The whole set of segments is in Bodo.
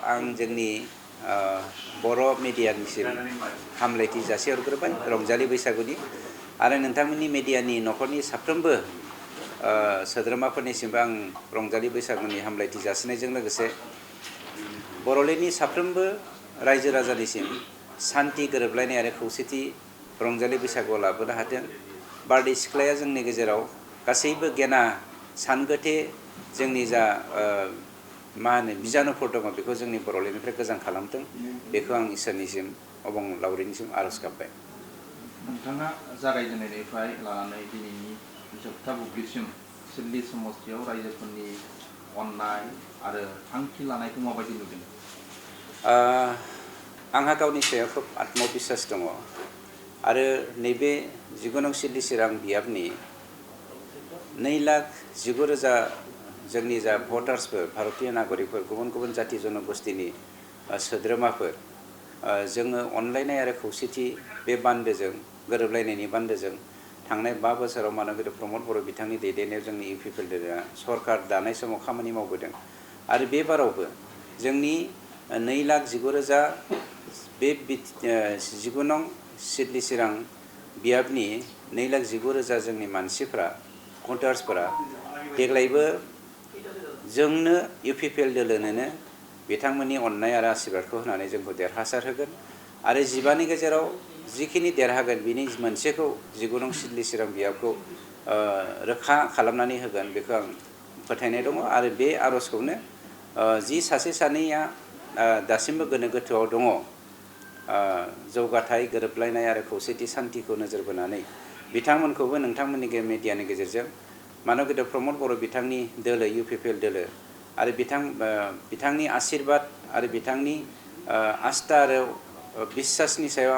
आं जोंनि बर' मिडियानिसिम हामलायथि जासिहरग्रोबाय रंजालि बैसागुनि आरो नोंथांमोननि मिडियानि न'खरनि साफ्रोमबो सोद्रोमाफोरनिसिमबो आं रंजालि बैसागुनि हामलायथि जासिनायजों लोगोसे बर'लेण्डनि साफ्रोमबो रायजो राजानिसिम सान्थि गोरोबलायनाय आरो खौसेथि रंजालि बैसागुआव लाबोनो हाथों। बारदै सिख्लाया जोंनि गेजेराव गासैबो गेना सानगोथे जोंनि जा मा होनो बिजानुफोर दङ बेखौ जोंनि बर'लेण्डनिफ्राय गोजान खालामथों, बेखौ आं इसोरनिसिम अबंलावरिनिसिम आर'ज गाबबाय। नोंथाङा जागायजेननायनिफ्राय लानानै दिनैनि जोबथा बुब्लिसिम सिडली समस्तियाव रायजोफोरनि अननाय आरो थांखि लानायखौ माबायदि नुदों? आंहा गावनि सायाव खोब आत्मबिश्वास दङ आरो नैबे 19 नं सिडली चिरां बियाबनि 2,19,000 जोंनि जा भटार्सफोर भारतीय नागरिकफोर गुबुन गुबुन जाति जनगोष्ठीनि सोद्रोमाफोर जोङो अनलायनाय आरो खौसेथि बे बान्दोजों गोरोबलायनायनि बान्दोजों थांनाय 5 बोसोराव मानगोरिया प्रमद बर' बिथांनि दैदेननायाव जोंनि इउपिपिएलआ सरकार दानाय समाव खामानि मावबोदों आरो बे बारावबो जोंनि 2,19,000 बे 19 नं सिडली चिरां बियाबनि 2,19,000 जोंनि मानसिफ्रा भटार्सफोरा देग्लायबो जोंनो इउपिपिएल दोलोनो बिथांमोननि अननाय आरो आशीर्बादखौ होनानै जोंखौ देरहासार होगोन आरो 15नि गेजेराव जिखिनि देरहागोन बिनि मोनसेखौ 19 नं सिडली चिरां बियाबखौ रोखा खालामनानै होगोन बेखौ आं फोथायनाय दङ आरो बे आर'जखौनो जि सासे सानैया दासिमबो गोनो गोथोआव दङ जौगाथाय गोरोबलायनाय आरो खौसेथि सान्थिखौ नोजोर बोनानै बिथांमोनखौबो नोंथांमोननि मिडियानि गेजेरजों मानगोरिया प्रमद बर' बिथांनि दोलो इउपिपिएल दोलो आरो बिथांनि आशीर्बाद आरो बिथांनि आस्था आरो बिश्वासनि सायाव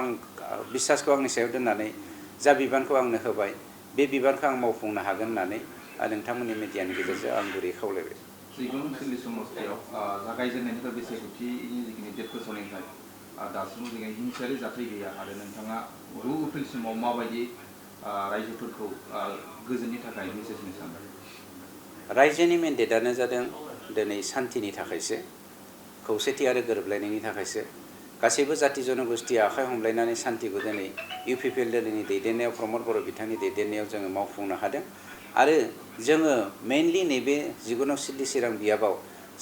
बिश्वासखौ आंनि सायाव दोननानै जा बिबानखौ आंनो होबाय बे बिबानखौ आं मावफुंनो हागोन होननानै नोंथांमोननि मिडियानि गेजेरजों आं गुरै खावलायबाय। 19 नं सिडली समस्तियाव जागायजेननायनिफ्राय बेखेवथिनि जिखिनि डेट फोसावनायनिफ्राय दासिमबो जोङो हिंसायारि जाथाय गैया आरो नोंथाङा उपिलसिमाव माबायदि रायजोफोरखौ गोजोननि थाखाय मेसेज होनो सानदों? रायजोनि मेन्डेटआनो जादों दिनै सान्थिनि थाखायसो, खौसेथि आरो गोरोबलायनायनि थाखायसो गासैबो जाति जनगोष्ठीया आखाइ हमलायनानै सान्थिखौ दिनै इउपिपिएल दोलोनि दैदेननायाव प्रमद बर' बिथांनि दैदेननायाव जोङो मावफुंनो हादों आरो जोङो मेइनलि नैबे 19 नं सिडली चिरां बियाबाव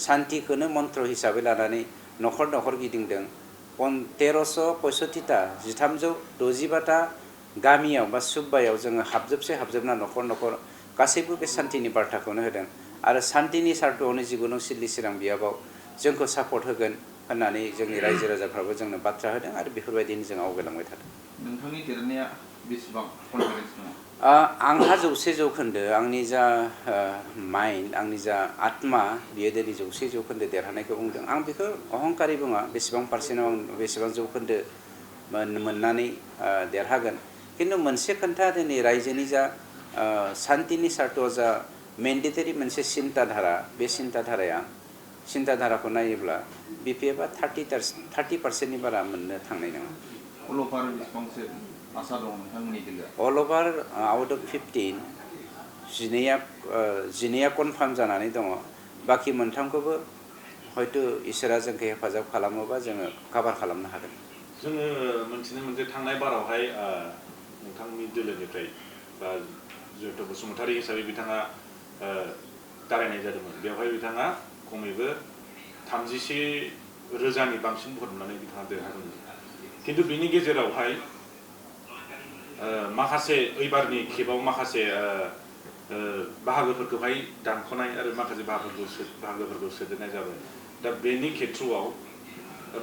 सान्थिखौनो मन्त्र हिसाबै लानानै न'खर न'खर गिदिंदों। 1365टा 1365टा गामियाव बा सुब्बायाव जोङो हाबजोबना न'खर न'खर गासैबो बे सान्थिनि बार्ताखौनो होदों आरो सान्थिनि सार्थआवनो 19 नं सिडली चिरां बियाबाव जोंखौ सापर्ट होगोन होननानै जोंनि रायजो राजाफ्राबो जोंनो बाथ्रा होदों आरो बेफोरबायदिनो जों आवगायलांबाय थादों। नोंथांनि देरनाया बेसेबां कनफिडेन्स दङ? आंहा 100% आंनि जा माइन्ड आंनि जा आत्मा बियो दिनै 100% देरहानायखौ बुंदों। आं बेखौ अहंकारि बुङा बेसेबां पार्सेन्टआव आं बेसेबां जौखोन्दो मोननानै देरहागोन, खिन्थु मोनसे खोन्था दिनै रायजोनि जा सान्थिनि सार्थआव जा मेन्डेटरि मोनसे सिन्ताधारा बे सिन्ताधाराखौ नायोब्ला बिपिएफआ 30% बारा मोननो थांनाय नङा। अल अभार बेसेबांसो आसा दं नोंथांमोननि दोलोआ? अल अभार आउट अफ 15 12 कनफार्म जानानै दङ, बाखि मोनथामखौबो हयथ' इसोरा जोंखौ हेफाजाब खालामोबा जोङो काभार खालामनो हागोन। जोङो मोनथिनो मोनदों थांनाय बारावहाय नोंथांनि दोलोनिफ्राय बा जिहेतु बसुमतारी हिसाबै बिथाङा दारायनाय जादोंमोन, बेवहाय बिथाङा खमैबो 31,000नि बांसिन भट मोननानै बिथाङा देरहादोंमोन। खिन्थु बिनि गेजेरावहाय माखासे ओइबारनि खेबाव माखासे बाहागोफोरखौहाय दानख'नाय आरो माखासे बाहागोफोरखौ सोदेरनाय जाबाय। दा बेनि खेथ्रआव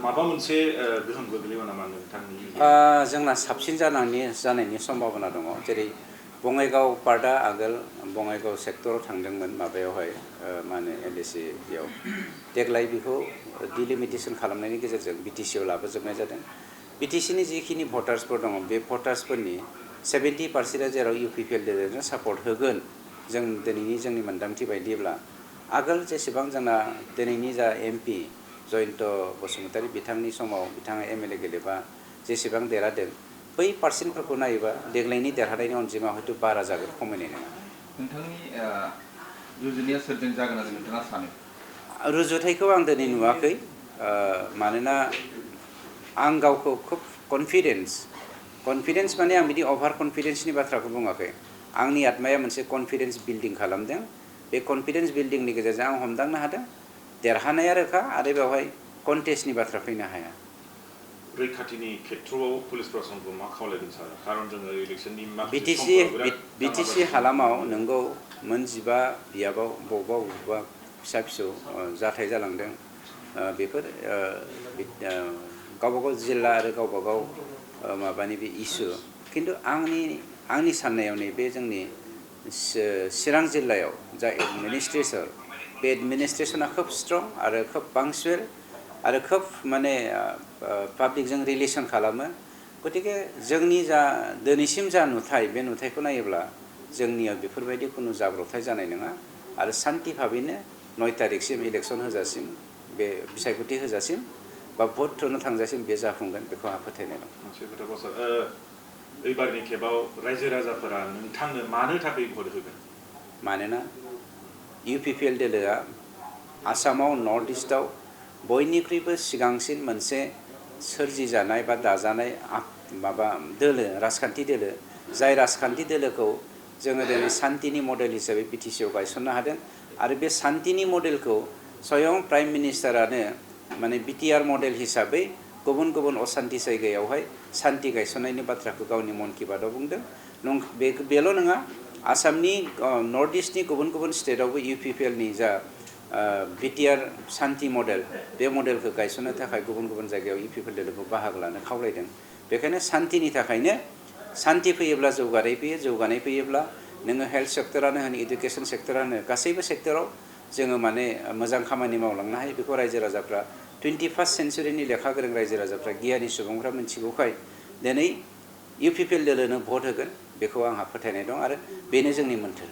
माबा मोनसे गोहोम गोग्लैयो नामा नोंथांनि? जोंना साबसिन जानायनि सम्भावना दङ। जेरै बङाइगाव पार्टआ आगोल बङाइगाव सेक्टराव थांदोंमोन माबायावहाय मा होनो LAC बेयाव, देग्लाय बेखौ डिलिमिटेसन खालामनायनि गेजेरजों बिटिसिआव लाबोजोबनाय जादों। बिटिसिनि जिखिनि भटार्सफोर दङ बे भटार्सफोरनि 70%आ जेराव इउपिपिएल दोलोनो सापर्ट होगोन। जों दिनैनि जोंनि मोन्दांथि बायदिब्ला आगोल जेसेबां जोंना दिनैनि जा MP जयन्त बसुमतारी बिथांनि समाव बिथाङा MLA गेलेबा जेसेबां देरहादों बै पार्सेन्टफोरखौ नायोबा देग्लायनि देरहानायनि अनजिमा हयथ' बारा जागोन, खमायनाय नङा। नोंथांनि रुजुनाया सोरजों जागोन होननानै नोंथाङा सानो? रुजुथायखौ आं दिनै नुवाखै। मानोना आं गावखौ खोब कनफिडेन्स माने आं बिदि अभार कनफिडेन्सनि बाथ्राखौ बुङाखै आंनि आत्माया मोनसे कनफिडेन्स बिल्डिं खालामदों बे कनफिडेन्स बिल्डिंनि गेजेरजों आं हमदांनो हादों देरहानाया रोखा आरो बेवहाय कन्टेस्टनि बाथ्रा फैनो हाया रैखाथिनि खेथ्रआव पुलिस प्रशासनखौ मा खावलायगोन सार खारन जोङो इलेक्सननि बिटिसि हालामाव नोंगौ मोन 15 बियाबाव बबेबा फिसा फिसौ जाथाय जालांदों बेफोर गावबागाव जिल्ला आरो गावबागाव माबानि बे इसु किन्तु आंनि साननायाव नैबे जोंनि चिरां जिल्लायाव जा एडमिनिस्ट्रेसन बे एडमिनिस्ट्रेसना खोब स्ट्रं आरो खोब पांक्चुएल आरो खोब माने पाब्लिकजों रिलेसन खालामो गतिके जोंनि जा दिनैसिम जा नुथाय बे नुथायखौ नायोब्ला जोंनियाव बेफोरबायदि कुनु जाब्रबथाय जानाय नङा आरो शान्ति भाबैनो 9 तारिखसिम इलेक्सन होजासिम बे बिसायख'थि होजासिम बा भट थुनो थांजासिम बे जाफुंगोन बेखौ आं फोथायनाय दं मोनसे खोथाखौ सार एबारनि खेबाव रायजो राजाफोरा नोंथांनो मानो थाखाय भट होगोन मानोना UPPL दोलोआ आसामाव नर्थ इस्टआव बयनिख्रुइबो सिगांसिन मोनसे सोरजिजानाय बा दाजानाय माबा दोलो राजखान्थि दोलो जाय राजखान्थि दोलोखौ जोङो दिनै शान्तिनि मडेल हिसाबै बिटिसिआव गायसननो हादों आरो बे शान्तिनि मडेलखौ स्वयं प्राइम मिनिस्टारानो माने बिटिआर मडेल हिसाबै गुबुन गुबुन अशान्ति जायगायावहाय शान्ति गायसननायनि बाथ्राखौ गावनि मन की बातआव बुंदों बेल' नङा आसामनि नर्थ इस्टनि गुबुन गुबुन स्टेटआवबो UPPLनि जा बिटिआर शान्ति मडेल बे मडेलखौ गायसननो थाखाय गुबुन गुबुन जायगायाव UPPL दोलोखौ बाहागो लानो खावलायदों बेखायनो शान्तिनि थाखायनो शान्ति फैयोब्ला जौगानाय फैयोब्ला नोङो हेल्थ सेक्टरानो होन एडुकेसन सेक्टरानो गासैबो सेक्टराव जोङो माने मोजां खामानि मावलांनो हायो बेखौ रायजो राजाफ्रा 21st सेन्चुरिनि लेखा गोरों रायजो राजाफ्रा गियानि सुबुंफ्रा मिथिगौखाय दिनै UPPL दोलोनो भट होगोन बेखौ आंहा फोथायनाय दं आरो बेनो जोंनि मोन्थोर